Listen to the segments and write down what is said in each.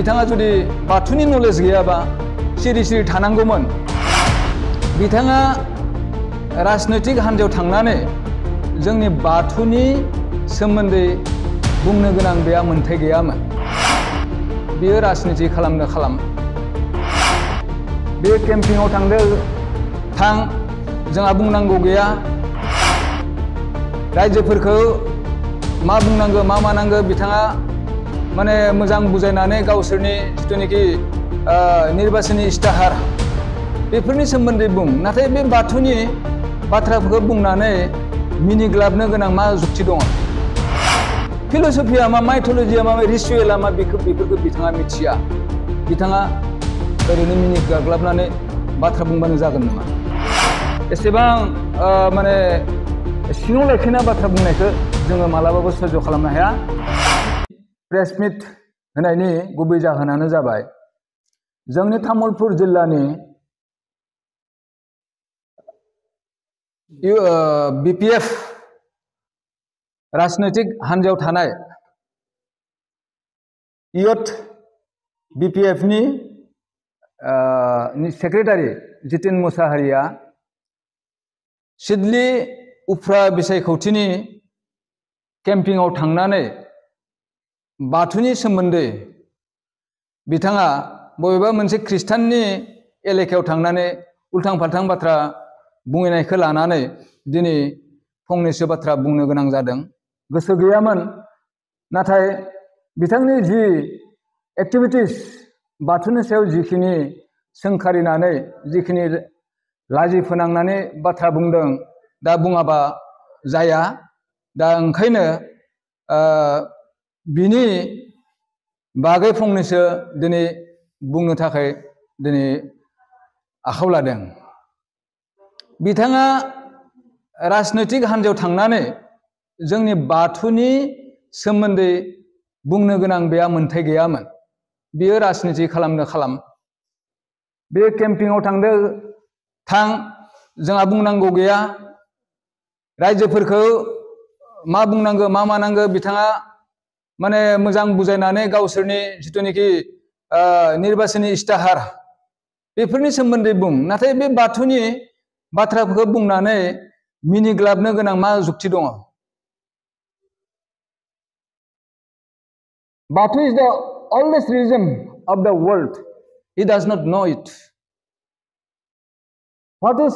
बिथाङा जुदि बाथौनि नलेज गैयाबा सिरि सिरि थानांगौमोन। बिथाङा राजनैतिक हान्जायाव थांनानै जोंनि बाथौनि सोमोन्दै बुंनो गोनां बेहा मोन्थाय गैयामोन। बियो राजनिति खालाम। बे केम्पिंआव थां जोंहा बुंनांगौ गैया। रायजोफोरखौ मा बुंनांगौ मा मानांगौ बिथाङा माने मोजां बुजायनानै गावसोरनि जिथुनिखि निर्बाचननि इस्ताहार बेफोरनि सोमोन्दै बुं। नाथाय बे बाथौनि बाथ्राफोरखौ बुंनानै मिनिग्लाबनो गोनां मा जुक्ति दङ? फिलसफिया मा, माइथलजिया मा, रिचुवेला मा बेफोरखौ बिथाङा मिथिया। बिथाङा ओरैनो मिनिग्लाबनानै बाथ्रा बुंबानो जागोन नामा? एसेबां माने सिङाव लाखिना बाथ्रा बुंनायखौ जोङो मालाबाबो सह्य खालामनो हाया। प्रेस मिट होनायनि गुबै जाहोनानो जाबाय जोंनि तामुलपुर जिल्लानि BPF राजनैतिक हान्जायाव थानाय इयथ BPFनि सेक्रेटारि जितेन मुसाहारिया सिडली उफ्रा बिसायख'थिनि केम्पिंआव थांनानै बाथौनि सोमोन्दै बिथाङा बबेबा मोनसे ख्रिस्टाननि एलेकायाव थांनानै उल्थां फाल्थां बाथ्रा बुंनायखौ लानानै दिनै फंनैसो बाथ्रा बुंनो गोनां जादों। गोसो गैयामोन, नाथाय बिथांनि जि एक्टिभिटिस बाथौनि सायाव जिखिनि सोंखारिनानै जिखिनि लाजि फोनांनानै बाथ्रा बुंदों, दा बुङाबा जाया। दा ओंखायनो बिनि बागै फंनैसो दिनै बुंनो थाखाय दिनै आखायाव लादों। बिथाङा राजनैतिक हान्जायाव थांनानै जोंनि बाथौनि सोमोन्दै बुंनो गोनां बेहा मोन्थाय गैयामोन। बियो राजनिति खालाम। बे केम्पिंआव थां जोंहा बुंनांगौ गैया। रायजोफोरखौ मा बुंनांगौ मा मानांगौ बिथाङा माने मोजां बुजायनानै गावसोरनि जिथुनिखि निर्बाचननि इस्ताहार बेफोरनि सोमोन्दै बुं। नाथाय बे बाथौनि बाथ्राफोरखौ बुंनानै मिनिग्लाबनो गोनां मा जुक्ति दङ? Batu is the oldest religion of the world. He does not know it. What is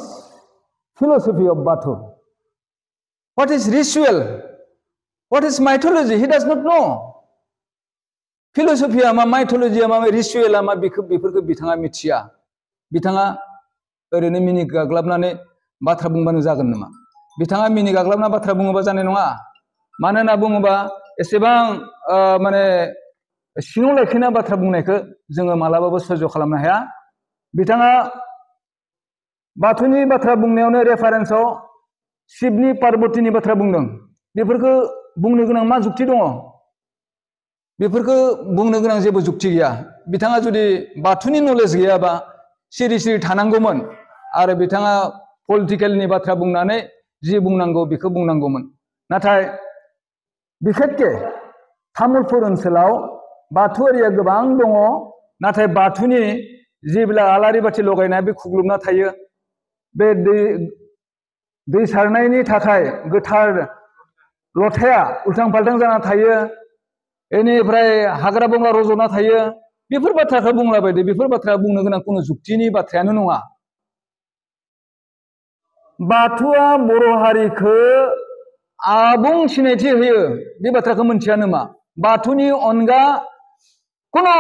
philosophy of Batu? What is ritual? What is mythology? He does not know. Philosophy मा, mythology मा, ritual मा बेफोरखौ बिथाङा मिथिया। बिथाङा ओरैनो मिनिग्लाबनानै बाथ्रा बुंबानो जागोन नामा? बिथाङा मिनिग्लाबना बाथ्रा बुङोबा जानाय नङा। मानो होनना बुङोबा एसेबां माने सिङाव लाखिना बाथ्रा बुंनायखौ जोङो मालाबाबो सह्य खालामनो हाया। बिथाङा बाथौनि बाथ्रा बुंनायावनो रेफारेन्सआव शिबनि पार्बतीनि बाथ्रा बुंदों। बेफोरखौ बुंनो गोनां मा जुक्ति दङ? बेफोरखौ बुंनो गोनां जेबो जुक्ति गैया। बिथाङा जुदि बाथौनि नलेज गैयाबा सिरि सिरि थानांगौमोन आरो बिथाङा पलिटिकेलनि बाथ्रा बुंनानै जि बुंनांगौ बेखौ बुंनांगौमोन। नाथाय बिखेकके तामुलपुर ओनसोलाव बाथौआरिया गोबां दङ, नाथाय बाथौनि जेब्ला आलारि बाथि लगायनाय बे खुग्लुबना थायो। बे दै सारनायनि थाखाय गोथार लथाया उल्थां फाल्थां जाना थायो। बेनिफ्राय हाग्रा बंग्रा रज'ना थायो। बेफोर बाथ्राखौ बुंलाबायदो। बेफोर बाथ्रा बुंनो गोनां खुनु जुक्तिनि बाथ्रायानो नङा। बाथौआ बर' हारिखौ आबुं सिनायथि होयो। बे बाथ्राखौ मोनथिया नामा? बाथौनि अनगा खुनु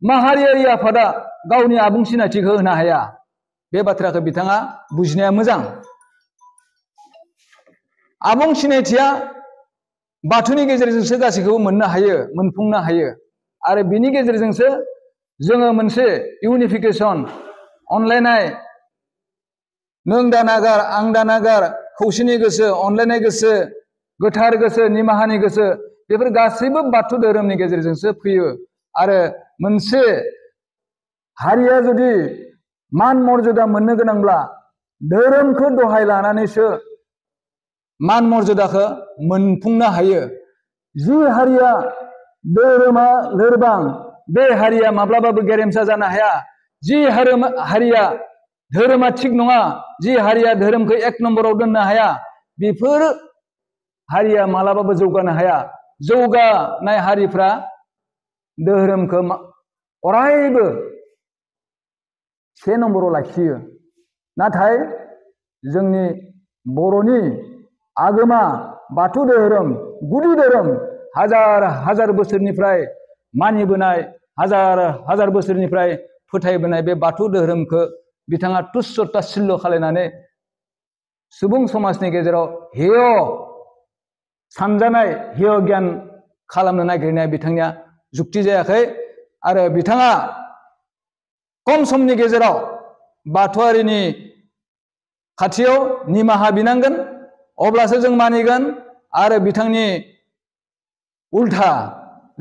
माहारियारि आफादा गावनि आबुं सिनायथिखौ होनो हाया। बे बाथ्राखौ बिथाङा बुजिनाया मोजां। आबुं सिनायथिया बाथौनि गेजेरजोंसो गासैखौबो मोननो हायो, मोनफुंनो हायो। आरो बिनि गेजेरजोंसो जोङो मोनसे इउनिफिकेसन, अनलायनाय, नों दानागार आं दानागार, खौसेनि गोसो, अनलायनाय गोसो, गोथार गोसो, निमाहानि गोसो, बेफोर गासैबो बाथौ धोरोमनि गेजेरजोंसो फैयो। आरो मोनसे हारिया जुदि मान मर्यादा मोननो गोनांब्ला धोरोमखौ दहाय लानानैसो मान मर्यादाखौ मोनफुंनो हायो। जि हारिया धोरोमा लोरबां, बे हारिया माब्लाबाबो गेरेमसा जानो हाया। जि हारिया धोरोमा थिग नङा, जि हारिया धोरोमखौ एक नम्बराव दोननो हाया, बेफोर हारिया मालाबाबो जौगानो हाया। जौगानाय हारिफ्रा धोरोमखौ अरायबो से नम्बराव लाखियो। नाथाय जोंनि बर'नि आगोमा बाथौ धोरोम, गुदि धोरोम, हाजार हाजार बोसोरनिफ्राय मानिबोनाय, हाजार हाजार बोसोरनिफ्राय फोथायबोनाय बे बाथौ धोरोमखौ बिथाङा तुच्छ ताच्छिल्य खालायनानै सुबुं समाजनि गेजेराव हेय सानजानाय, हेय गियान खालामनो नागिरनाया बिथांनिया जुक्ति जायाखै। आरो बिथाङा खम समनि गेजेराव बाथौआरिनि खाथियाव निमाहा बिनांगोन, अब्लासो जों मानिगोन। आरो बिथांनि उल्था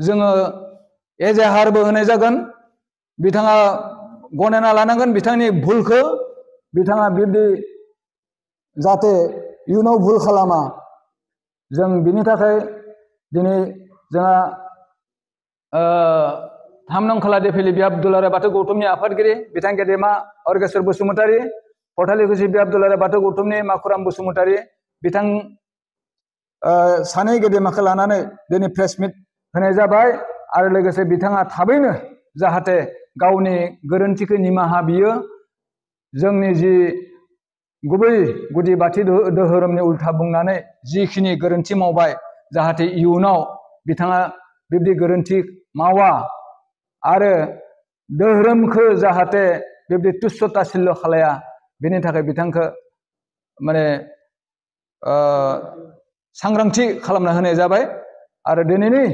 जोङो एजाहारबो होनाय जागोन। बिथाङा गनायना लानांगोन बिथांनि भुलखौ। बिथाङा बिदि जाहाथे इयुनाव भुल खालामा, जों बिनि थाखाय दिनै जोंहा 3 नं खोला देफिलि बियाब दुलाराय बाथौ गौथुमनि आफादगिरि बिथां गेदेमा अर्गेस्वर बसुमतारी, फथालिकुसि बियाब दुलाराय बाथौ गौथुमनि माखुराम बसुमतारी, बिथां सानै गेदेमाखौ लानानै दिनै प्रेस मिट होनाय जाबाय। आरो लोगोसे बिथाङा थाबैनो जाहाथे गावनि गोरोन्थिखौ निमाहा बियो, जोंनि जि गुबै गुदि बाथौ धोरोमनि उल्था बुंनानै जिखिनि गोरोन्थि मावबाय, जाहाथे इयुनाव बिथाङा बिब्दि गोरोन्थि मावा आरो धोरोमखौ जाहाथे बिब्दि तुच्छ ताच्छिल्य खालाया, बेनि थाखाय बिथांखौ माने सांग्रांथि खालामना होनाय जाबाय। आरो दिनैनि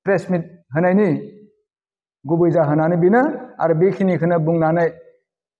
प्रेस मिट होनायनि गुबै जाहोनानो बेनो। आरो बेखिनिखौनो बुंनानै